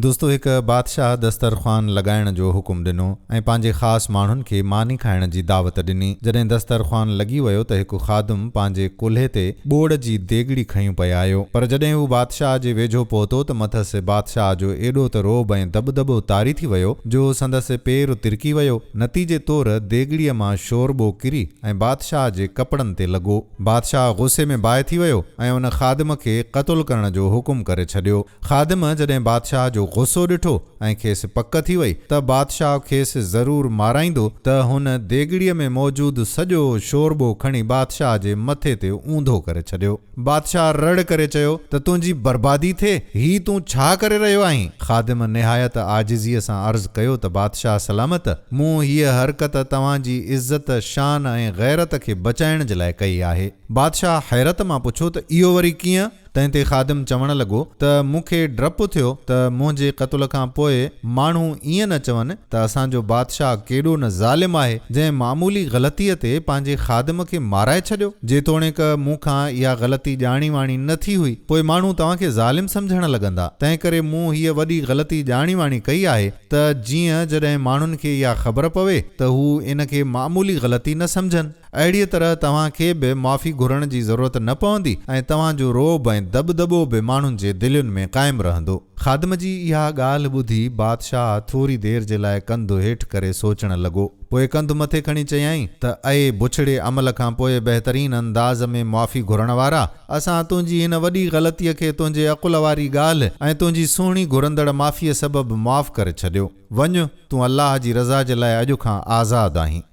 دوستو هڪ بادشاهه دسترخوان لڳائڻ جو حڪم ڏنو ۽ پنهنجي خاص ماڻهن کي ماني کائڻ جي دعوت ڏني. جڏهن دسترخوان لڳي ويو ته هڪ خادم پنهنجي ڪلهي تي ٻوڙ جي ديڳڙي کنيون پئي آيو. پر جڏهن هو بادشاهه جي ويجهو پهتو ته مٿس بادشاهه جو ايڏو ته رعب ۽ دٻدٻو طاري ٿي ويو جو سندس پير ترڪي ويو. نتيجي طور ديڳڙيء مان شورٻو ڪري ۽ بادشاهه جي ڪپڙن تي لڳو. بادشاهه غصي ۾ باهه ٿي ويو ۽ ان خادم کي قتل ڪرڻ جو حڪم ڪري ڇڏيو. خادم جڏهن بادشاهه جو غصو ڏٺو ۽ کيس پڪ ٿي وئي ته بادشاهه کيس ضرور مارائيندو ته هن ديڳڙيء ۾ موجود سڄو شورٻو کڻي بادشاهه جي مٿي تي اونڌو ڪري ڇڏيو. بادشاهه رڙ ڪري چيو ته تنهنجي بربادي ٿئي، هي تون ڇا ڪري رهيو آهين؟ خادم نهايت عاجزيء سان عرض ڪيو ته بادشاهه سلامت، مون هيء حرڪت توهان جي عزت، شان ۽ غيرت کي بچائڻ جي لاء ڪئي آهي. بادشاهه حيرت مان پڇيو ته اهو وري ڪيئن؟ تنهن تي خادم چوڻ لڳو ته مون کي ڊپ ٿيو ته منهنجي قتل کان پوء ماڻهو ائين نه چون ته اسان جو بادشاهه ڪيڏو نه ظالم آهي، جنهن معمولي غلطيء تي پنهنجي خادم کي مارائي ڇڏيو. جيتوڻيڪ مون کان اها غلطي ڄاڻي واڻي نه ٿي هئي، پوء ماڻهو توهان کي ظالم سمجهڻ لڳندا، تنهنڪري مون هيء وڏي غلطي ڄاڻي واڻي ڪئي آهي ته جيئن جڏهن ماڻهن کي اها خبر پوي ته هو ان کي معمولي غلطي نه سمجهن. اهڙيء طرح توهان کي به معافي گهرڻ جي ضرورت نه پوندي ۽ توهان جو رعب ۽ دٻدٻو به ماڻهن جي دلين ۾ قائم رهندو. خادم جي اها ڳالهه ٻڌي بادشاهه ٿوري دير جي لاء ڪنڌ هيٺ ڪري سوچڻ لڳو. پوء ڪنڌ مٿي کڻي چيائين ته اي بڇڙي عمل کان پوء بهترين انداز ۾ معافي گهرڻ وارا! اسان تنهنجي هن وڏي غلطيء کي تنهنجي عقل واري ڳالهه ۽ تنهنجي سهڻي گهرندڙ معافيء سبب معاف ڪري ڇڏيو. وڃ، تون الله جي رضا جي لاء اڄ کان آزاد آهين.